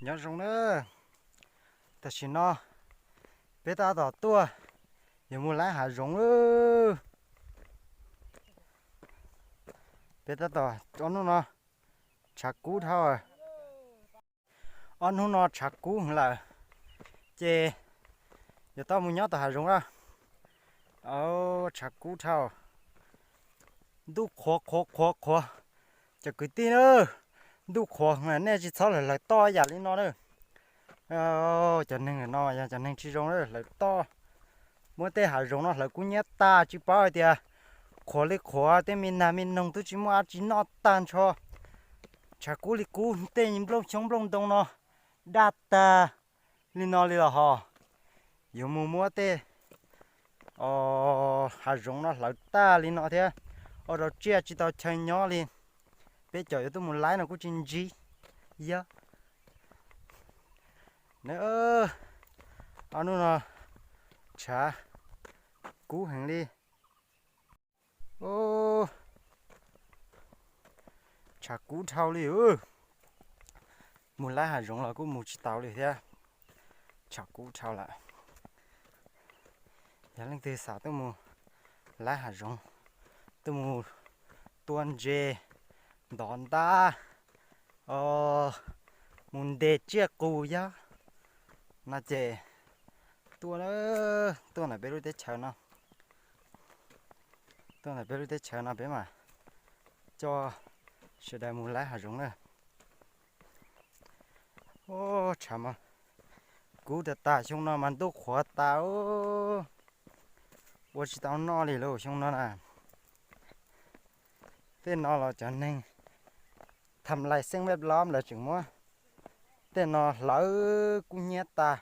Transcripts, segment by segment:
Nyob zoo na, tam sim no peb tab tom tuaj yuav mus laib hav zoov lawm. Peb tab tom, ob hnub no tshav kub dhau, ob hnub no tshav kub heev lawm, ces yuav tau mus nyob tom hav zoov na. Tshav kub dhau, ntuj qhuav qhuav qhuav qhuav. Cov kwv tij na, ntuj qhuav, nej tsis txhob hlawv hlawv toj yam li no na. Cov neeg no yog cov neeg tsis zoo na, hlawv toj. Muab tej hav zoov no hlawv kub hnyiab tas, tsis paub hais tias qhuav li qhuav, tej me nas me noog twb tsis muaj dab tsi noj tag nrho. Tshav kub li kub, tej nplooj xyoob nplooj ntoo no daj tag li no li los hos. Yuav mus muab tej hav zoov no hlawv tag li no thiab, ua rau tsiaj tsis tau chaw nyob li. Peb cov yuav tuaj mus laib no kuj tsis ntsib. Yog na, ob hnub no tshav kub heev li. Tshav kub dhau li. Mus laib hav zoov los kuj mus tsis tau li thiab, tshav kub dhau lawm. Yog leej twg xav tuaj mus laib hav zoov, tuaj mus tua ntses, ntov ntab, mus ntes tsiaj qus yog no ces tuaj, tuaj ntawm peb lub teb chaws no. Tuaj ntawm peb lub teb chaws no peb mam coj sawv daws mus laib hav zoov na. Tshav mas kub tas tas, xyoo no mas ntuj qhuav tas, ua tsis tau noj li lauj xyoo no na. Tej no los cov neeg tham lais xeeb vej lob lawv tseem muab tej no hlawv kub hnyiab tas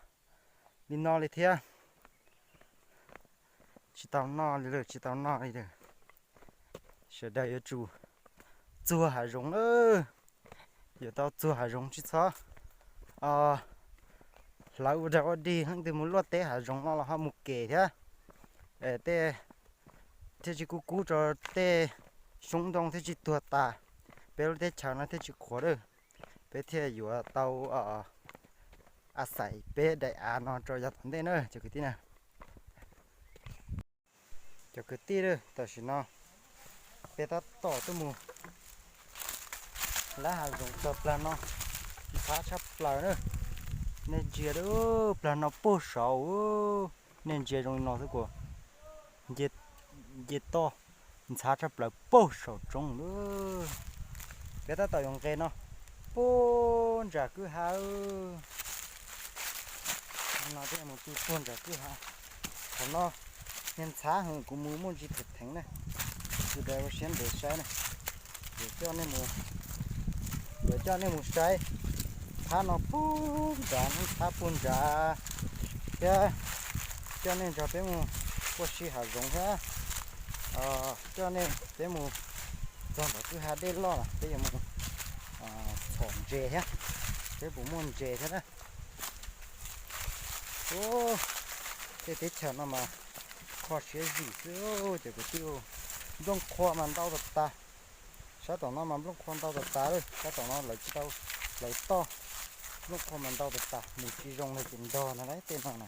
li no li thiab. Tsis tau noj li lawm, tsis tau noj li lawm. Sawv daws yuav tsum txuag hav zoov na. Yuav tau txuag hav zoov, tsis txhob hlawv ua dag ua dig. Leej twg mus luaj teb hav zoov no los ho mus kem thiab, tej thiaj tsis kub kub rau tej xyoob ntoo thiaj tsis tuag tas, peb lub teb chaws no thiaj tsis qhuav lawm. Peb thiaj yuav tau a xais peb daim av no rau yav tom ntej na cov kwv tij na. Cov kwv tij, tam sim no peb tab tom tuaj mus laib hav zoov txog plag no, ntxhab tshaj plaws na. Nej ntsia, plag no puag saud, nej ntsia zoo li no xwb kuas nce toj ntxhab tshaj plaws puag saum roob lawm. Peb tab tom yuav nqes no puag nram kwj ha. No peb mus pw puag nram kwj ha. Qhov no niag ntxhab heev, kuv mus muaj ntsis thev theev na. Sawv daws ua siab ntev saib na. Yuav coj nej mus, yuav coj nej mus saib. Ntxhab no puag nrad, ntxhab puag nrad thiab. Coj nej nrog peb mus ua si hav zoov thiab. Coj nej peb mus txog ntawm kwj ha dej loj lawm, peb yuav mus txhom ntses thiab, peb puas muaj ntses thiab na. Tej teb chaws no mas kho siab zim xwb cov kwv tij. Nplooj qhuav mas ntau tas tas. Sab tom no mas nplooj qhuav ntau tas tas li, sab tom no lawv tsis tau hlawv toj. Nplooj qhuav mas ntau tas tas, mus tsis zoo li ces ntog no lawm tej no na.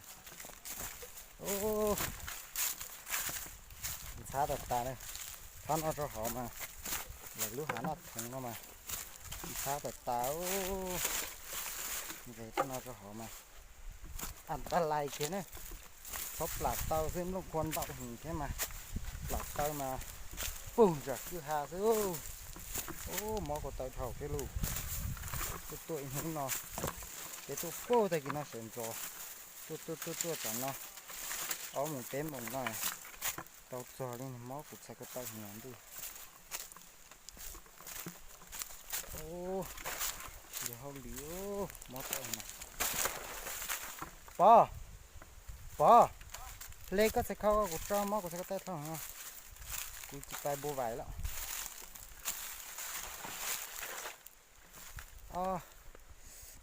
Ntxhab tas tas li. Thab no rau hauv mas, lawv lub hav noj theev no mas ntxhab tas tas. Nqes tej no rau hauv mas a ta lais kiag ne. Txhob plam taw xwb, nplooj qhuav ntau heev thiab mas plam taw mas puag nram kwj ha xwb. Ub, mob kuv taw dhau thiab lauj. Tuaj tuaj ib hnub no, ces tuaj puag tag kis no sawv ntxov, tuaj tuaj tuaj tuaj tom no, ob moos peb moos no tau txog li, mob kuv txhais ko taw heev ntuj. Yog hauj lwm, mob taw heev. Pov, Pov, hle koj txhais khau kuv tso, mob kuv txhais ko taw dhau heev. Kuv tsis pais npua vais lawm.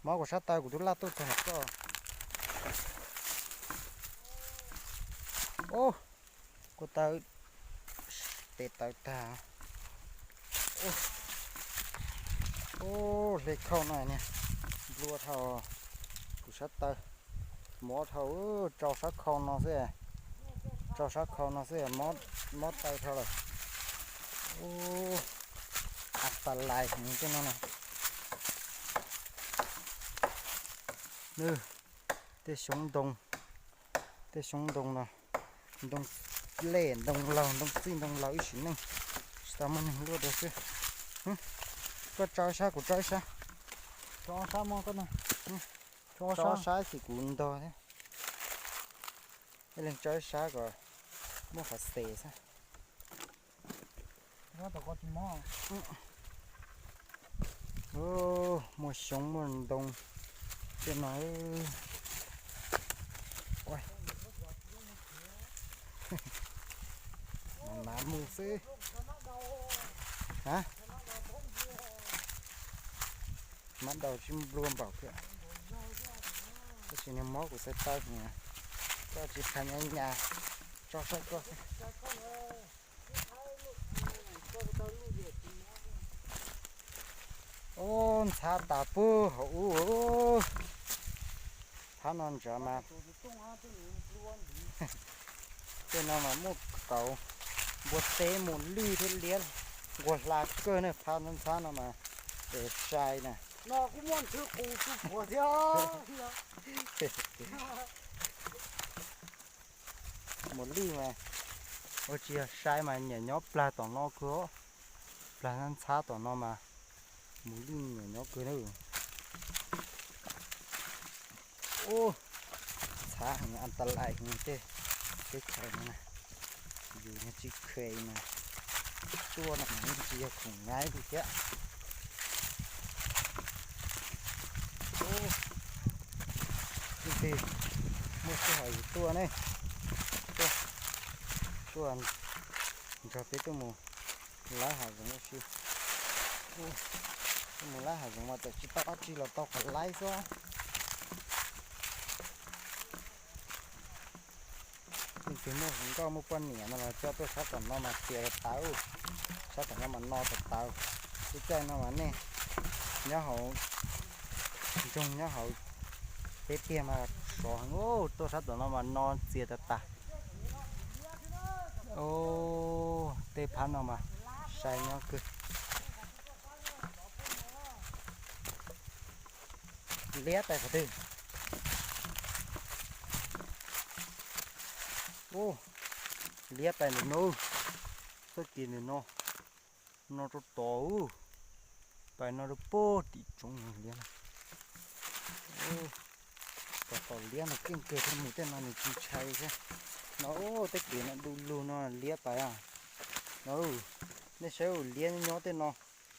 Mob kuv sab taw, kuv twb laj tuaj txog koj. Ub, ko taw, tes taw tag. Ub, hle khau no niag. Ua dhau kuv sab taw, mob dhau, rau sab khau no xwb, rau sab khau no xwb, mob taw dhau lawm. Ub, a ta lais heev tej no na. Nws, tej xyoob ntoo, tej xyoob ntoo no, ntoo lej ntoo laug, ntoo txij ntoo laug ib sim neej, tsis tau muaj neeg luaj dua xwb. Koj tso ib sab kuv tso ib sab, tso ob sab ces kuv ntog thiab. Ib leeg tso ib sab kom muaj qhov xes xwb. Muaj xyoob muaj ntoo tej no. Nav mus xwb. Mab daus tsis nplua npaum kiag, tab sis nws mob kuv taw taw, koj tsis qha nyas nyas, tso saib koj xwb. Ub, ntxhab tas pug hauv ub. Phab no ntsav mas, tej no mas muaj kauv, npua teb, mus lwj thiab liab nquag hla kawg na. Phab ntxhab ntxhab no mas ces sai na. Mus lwj mas, ua tsis yog sai mas nyiam nyob plag tom no kawg, plag ntxhab tom no mas mus lwj nyiam nyob kawg na. Ub, ntxhab heev, a ta lais heev tej teb chaws no na. Yus niag tsis kheev mas tuaj no mas yeej tsis yog khoom nyaiv li thiab. Leej twg muaj sij hawm yus tuaj ne, tuaj, tuaj nrog peb tuaj mus laib hav zoov ua si. Tuaj mus laib hav zoov mas txawm tsis tau dab tsi los tau qhov laib xwb. Leej twg muaj hluas nkauj muaj poj niam no los coj tuaj sab tom no mas txias tas tas, sab tom no mas no tas tas. Lub caij no mas nej nyob hauv nroog nyob hauv peb tiag mas sov heev, tuaj sab tom no mas no txias tas tas. Tej phab no mas sai nyob kawg. Liab tais qhov twg? Ub, liab tais ntawm no, txoj kev ntawm no, no rau tod, pais no rau pem tim tsoov liab na. Tom tom liab no keej kawg thiab, mus tej no nws tsis ntshai thiab. No tej kev no du lug no liab tais. No, nej saib, liab nyob tej no,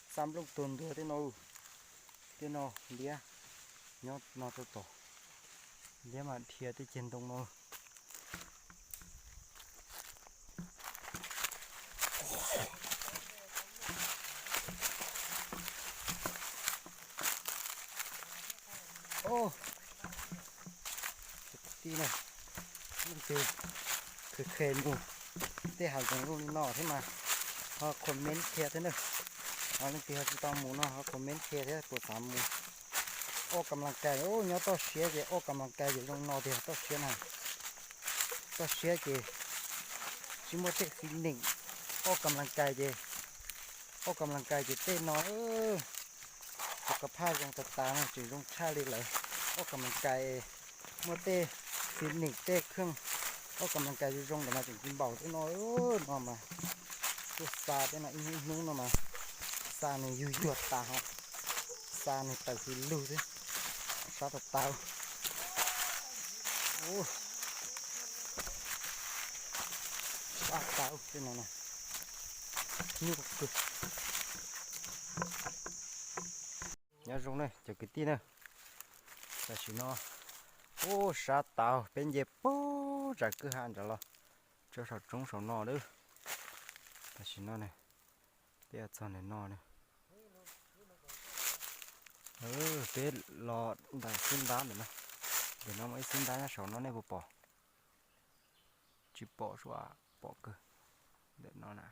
xa nplooj tuag ntuag tej no. Tej no liab nyob no rau tod, liab mas dhia tej ceg ntoo no. Kwv tij na, leej twg kheev kheev mus tej hav zoov zoo li no thiab mas ho comment qhia thiab na. Ho leej twg ho tsis tau mus no ho comment qhia thiab puas xav mus. Ua kam las kais, nyob toj siab ces ua kam las kais ces zoo no tiag, toj siab na. Toj siab ces tsis muaj tej xi neem, ua kam las kais ces, ua kam las kais ces tej no, tus ka phaj zoo tas tas no tseem zoo tshaj li lawm. Ua kam las kais muaj tej xi neem tej kheej, ua kam las kais zoo zoo ntawm no tseem tsis npaum tej no. No mas tuaj xa tej no ib hnub ib hnub no mas xa nws yug yuag tas ho, xa nws tawm hws lug xwb, sab tas tas. Sab tas tej no, nyuaj kawg. Nyob zoo na cov kwv tij na, tam sim no, ub, sab tas, peb nce puag nram kwj ha nram los txog saum roob saum no lawm. Tam sim no ne, peb txog ntawm no na. Peb los ntawm xib ntab ntawm no, ntawm no muaj ib xib ntab nyob saum no nej puas pom? Tsis pom sua, pom kawg. Ntawm no na,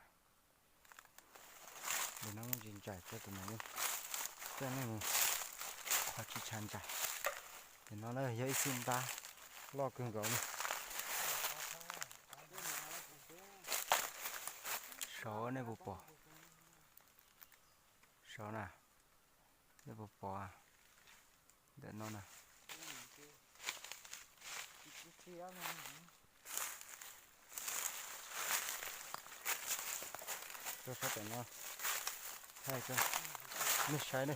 ntawm no muaj ntsis ntsais tso tus no, coj nej mus Ho tsis tshav ntsa. Ntawm no na yog ib xub ntab loj kawg nkaus li. Saud nej puas pom? Saud na, nej puas pom ntawm no na? Tuaj sab pem no, nej saib ne.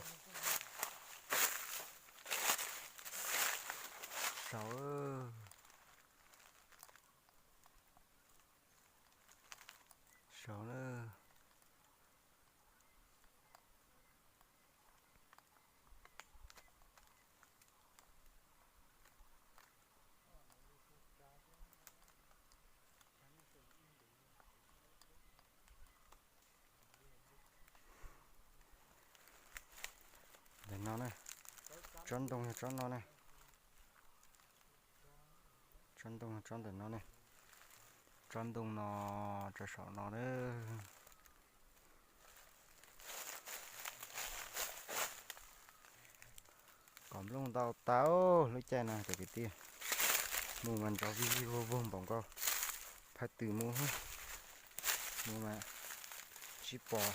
Saud, saud na. Ntawm no na, tsob ntoo yog tsob no na. Tsob ntoo tsob ntawm no ne, tsob ntoo no, tsob saum no na. Kom nplooj ntau tau lub caij no cov kwv tij. Mus mas nrov vig vig vog vog npaum nkaus. Phaj tws mus, mus mas tsis pom,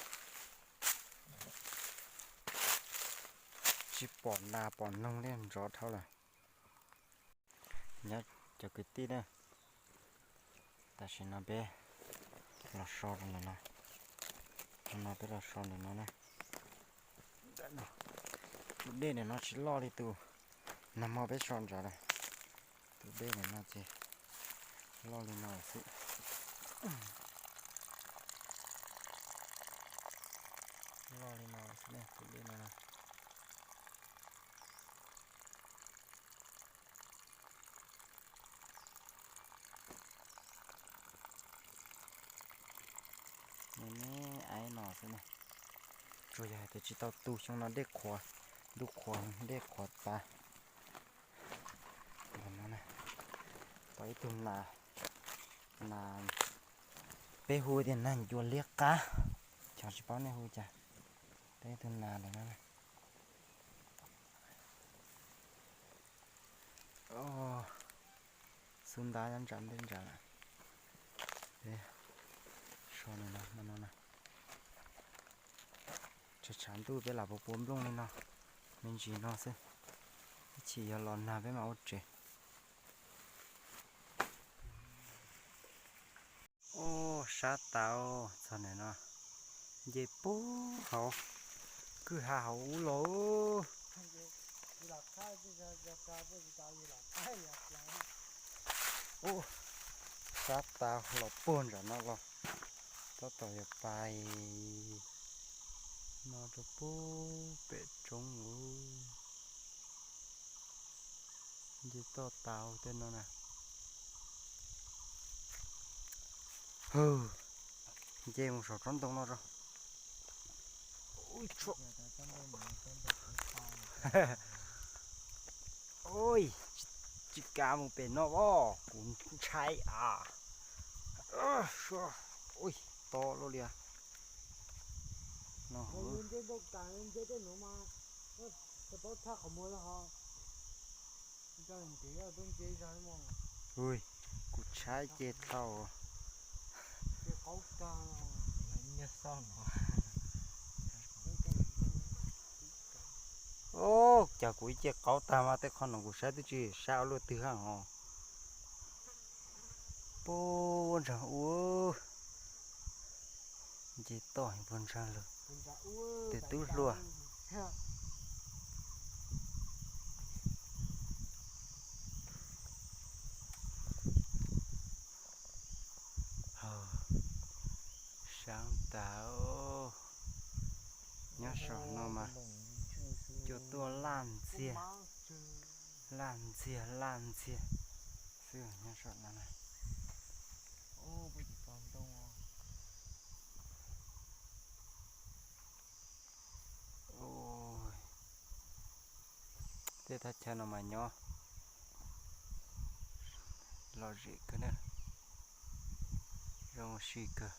tsis pom nas pom noog li, nrov dhau lawm. Nyob cov kwv tij na, tam sim no peb los so rau ntawm no. Hnub no peb los so ntawm no na. Tus dej ntawm no tsis loj li tus nag hmo peb so nrad lawm. Tus dej ntawm no ces loj li no xwb. Loj li no xwb ne, tus dej no na. Nws me aiv no xwb ne. Tsuas yog hais tias tsis tau tu, xyoo no dej qhuav, ntuj qhuav, dej qhuav tas. Tau ib tug nas, nas peb hu tias nas ncua liab qab, xyov tsis paub nej hu cas. Tau ib tug nas ntawm no. Xub ntab nyob nram ntej nram lawm. Peb so ntawm no, no no na. Tshav tshav ntuj peb lam puas pua nplooj li no, me ntsis no xwb. Ib chim yog los nag peb mam ua tsev. Ub, sab tas txog ntawm no, nce puag hauv kwj ha hauv ub los. Ub, sab tas los puag nram no los, tab tom yuav pais no rau puag pem roob ub. Nce toj tas tej no na. Hwj, nce mus saum tsob ntoo no tso. Ui, tsis kav mus pem no os, kuv ntshai as. Ui, to luaj li. Ui, kuv tshaib ceg dhau. Ub, cas kuv ib ce qaub tag mas tej qhov no kuv saib twb tsis saib ua luaj twg hos. Puag ntsaag ub, nce toj puag ntsaag lug, tes tub hluas. Sab tas, nyob saum no mas cua tuaj laj ntxiag, laj ntxiag laj ntxiag xwb nyob saum no na. Tej thaj chaw no mas nyob lom zem kawg na, zoo ua si kawg.